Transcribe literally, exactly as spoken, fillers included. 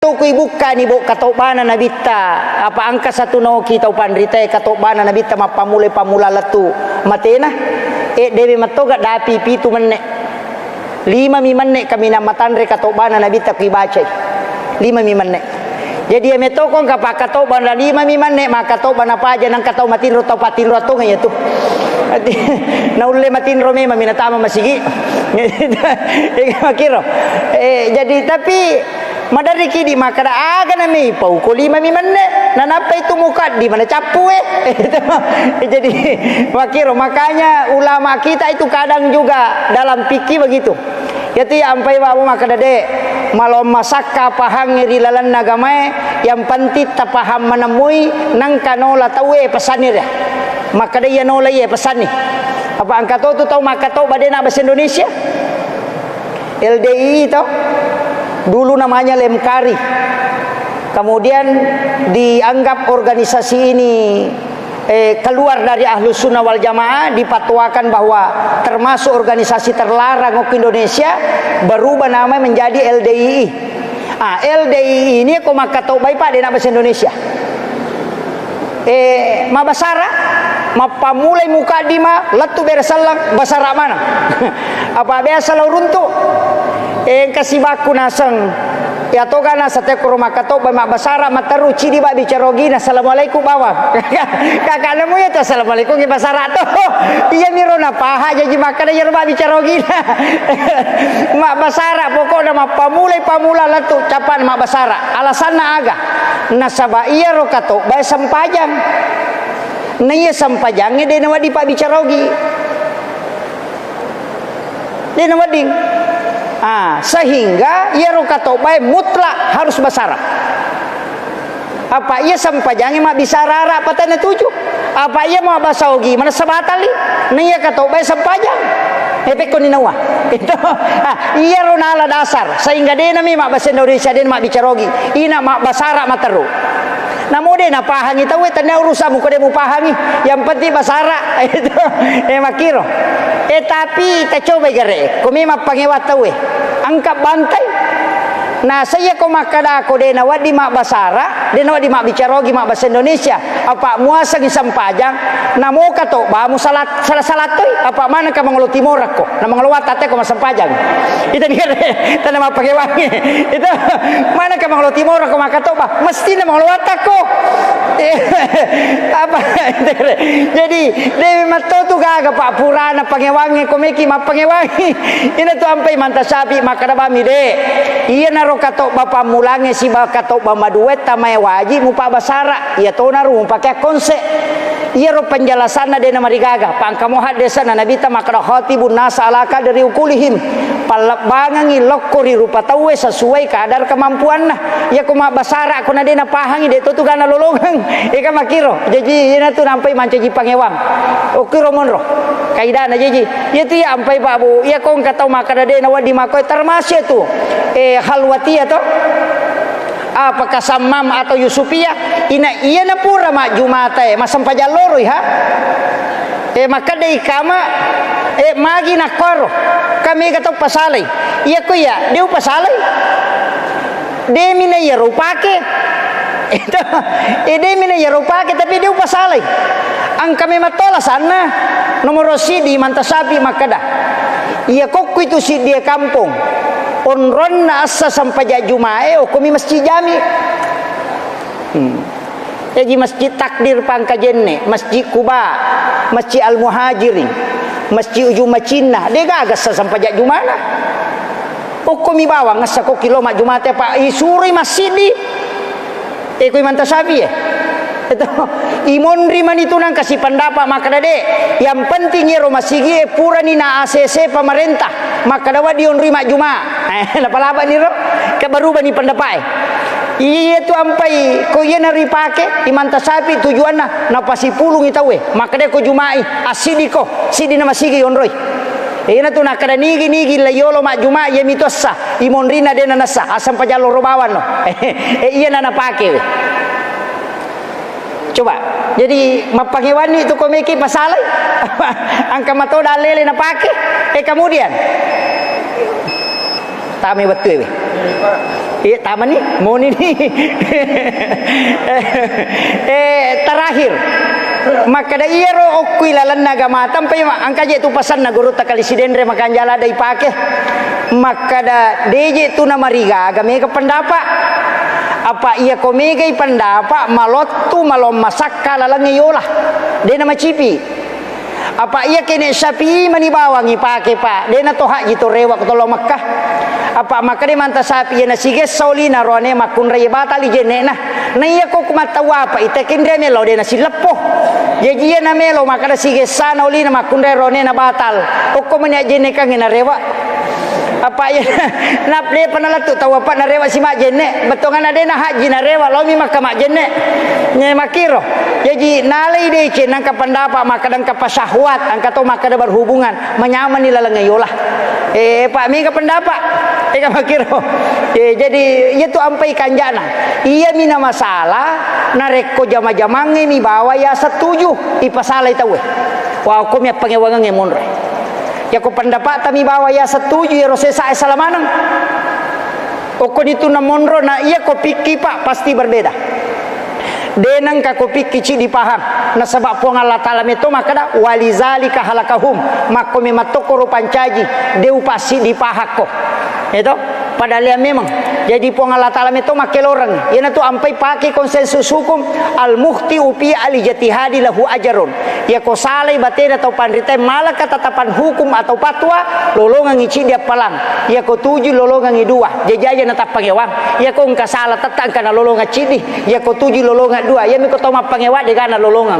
Tuku ibukkani, bo, katobbana Nabitta, apa engka satu noki tau panritae katobbana Nabitta mappammula-pammula lettu matena, e, dewe mettoga dapi pitu menne. Lima mi menne kaminang matanre katobbana Nabitta kui bacai. Lima mi menne. Jadi, iya metoko engka pakkatobba na lima mi menne, makkatobba na paja nangka tau matinro, tau patinro attonga iya tu. Naulle matinro memang mi natama masigi. Ega makiro. E, jadi, tapi Maderri kidi makkeda, "Aga na mei pauko lima mi menne?" Nanappa itu mukaddimah na cappu, e. Jadi, makkiro, makanya ulama kita itu kadang juga dalam fikih begitu. Yatu ya ampai babu makkeda, de, malomma sakka pahangnge ri lalenna agamae, yang penting tapaham manemmui, nangka nola tauwe pesanni ria. Makkeda iya nola iya pesanni. Apa engka to tu tau makkatobba de na bahasa Indonesia? L D I I toh, dulu namanya Lemkari. Kemudian dianggap organisasi ini, eh, keluar dari Ahlus Sunnah wal Jamaah, dipatuakan bahwa termasuk organisasi terlarang di Indonesia, berubah nama menjadi L D I I. Ah, L D I I ini ko makkatobbai, Pak, de na bahasa Indonesia. Eh, mabbasara, mappammulai mukaddimah, lettu bere selleng, basara maneng. Apa biasa lao runtu? Eh, engka sibakku naseng. Iya toga nasa tekkoro makkatobba mabbasara, matteru cidi babbicara ogina, "Assalamualaikum bawang." Kakak nemu iya tu, "Assalamualaikum i basara to." Iya miro napaha, jaji makkeda iyaro babbicara ogina. Mabbasara pokokna mappammulai pammula lettu, capana mabbasara. Alasanna aga? Nasaba iyaro katobbae sempajang. Na iya sempajangnge de nawedding pabbicara ogi. De nawedding. Ah, sehingga iyaro katobbae mutlak harus basara. Apa iya sempajangnge mabbisara ara patana tuju. Apa iya mabbasa ogi manessa batalli. Na iya katobbae sempajang. E, pekkoni nawa. Itu. Ah, iyaro nala dasar, sehingga de nami mabbasa Indonesia, de mabbicara ogi. Ina mabbasara matteru. Namo de napahangi tauwe, tennia urusammu ko de mupahangi. Yang penting basara. Itu. Eh, makkiro. Eh, tapi tacobai gare. Ko memang pangewang tauwe. Engka bantai. Nasa iya ko makkadako de nawedding mabbasara, de nawedding mabbicara ogi mabbasa Indonesia. Apa muasengi sempajang, namoka tobbamu salat-, sala-salattoi, apa manengka mangolo timorakko, na mangolo watakko massempajang. Itu dia, tanda mappakewangi. Itu manengka mangolo timorakko makkatobba, mestina mangolo watakko. Apa? Jadi, dewe mattotu gaga, Pak, purana pangewangi, komeki mappangewangi. Ina tu ampai manta sapi makkada bami de. Iyanaro katobba pammulangnge siba katobba maduetta mae waji mupabbasara. Iya tonaro mupake akkonse. Iyaro penjelasanna de namarigaga. Pangkamo haddesana Nabitta makkada, "Khatibun nasa ala qadri uqulihim." Pallebbangengi lokko ri rupa tauwe sesuai kadar kemampuanna. Iya ko mabbasara ko na de napahangi, de to tu gana lolongeng. Eka makkiro. Jaji iyana tu nampai mancaji pangewang. Okkiro monro. Kaidana jaji. Iya tu iya ampai Pak Bu. Iya ko engka tau makkada de nawedding makkoe termasuk tu. Eh, Khalwatiyah to. Apakah Sammam atau Yusufiyah? Ina iyana pura majjumatae, massempajang loroi ha? Eh, makkedai kama, eh, magi nakkuaro? Ka mega tau pasalai. Iya ko iya, de upasalai. De mina iyaro upake. Itu, eh, de mina iyaro upake, tapi de upasalai. Engka memang tola sanna. Nomoro sidi manta sapi makkada. Iya kokku itu siddi kampong. Onronna assa sempajang jumae, okkomi masjid jami. Hmm. Jaji Masjid Takdir Pangkajenne, Masjid Kuba, Masjid Al-Muhajirin, Masjid Ujung Macinna, de gaga essa sempajang jumana. Okkomi bawang essa kokki lo majjumate, Pak, isuroi masjid di. E, koi manta sapi e. Itu, imonri mani tu nangka sipendapat makkada de. Yang penting iyaro masigi e purani na A C C pemerintah. Makkada wedding onroi majjuma. Eh, napalabani ro. Ke berubani pendapat e. Iya tu ampai ko iyana ripake, imanta sapi tujuanna napasipulungi tauwe. Makkada ko jumai, assidiko, siddi na masigi onroi. Iyana tu nakkada nigi-nigi la yolo majjuma, iyami tu essa, imonrina de nanessa, asempajang loro bawang no. Eh, iyana napake we. Coba, jadi mappangewanni tu ko meki pasalai. Engka mato dalele napake. Eh, kemudian tame wettu we. Eh, tamani, moni ni. Eh, terakhir. Makkada iyaro okkui lalenna agama, tampai ma-, engka je tu pasanna gurutta Kali Sidenreng makanja lada ipake. Makkada deje tu namarigaga mega pendapat. Apa iya ko megai pendapat, malottu, malong masakka lalengnge yola. De namacipi. Apa iya kene Syafi'i mani bawang ipake, Pak. De na to haji to rewa ko to lao Mekkah. Apa makkade manta Syafi'i iya na sigessa olina roane makkunrai batali jenne'na. Na iya ko ku mattawwa, Pak, ita kenre melo de na sileppo. Jaji iya na melo makkada sigessana olina makkunrai roane na batal. Okko mani ajjennekangnge na rewa. Apa iya na depa nalettu tau apa narewa si majjenne, bettuanna de na haji narewa, laomi Makka majjenne. Nye makkiro. Jaji nalai deceng nangka pendapat makkada engka pasyahwat, engka to makkada berhubungan, manyamani laleng yola. Eh, Pak, mega pendapat. Ega makkiro. Eh, jadi iya tu ampai kanjana. Iya mina masalah narekko jama-jamangnge mi bawa ya setuju, ipasalai tauwe. Wah, okko mi appangewangengnge monro. Yako pendapat tami bawa ya setuju, ya rose sa salamaneng. Okkoni tu namonro na iya ko pikki, Pak, pasti berbeda. De nengka ko pikki ciddi pahang. Nasaba Puang Allah Ta'ala meto makkada, "Walizalika halakahum." Makko memang tokko ro pancaji, de upassiddi pahakko. Eto, padahal iya memang. Jadi Puang Allah Ta'ala meto makkeloreng. Iyanatu ampai pakai konsensus hukum, al-mukhti'u fi al-ijtihadi lahu ajarun. Yako salai batena tau panritae mala ketetapan hukum atau fatwa, lolongengngi ciddi appalang. Yako tuju lolongengngi dua. Jaji aja natappangewang. Yako engka sala tetta engka nalolongeng ciddi. Yako tuju lolongeng dua. Yami ko tau mappangewang dega nalolongeng.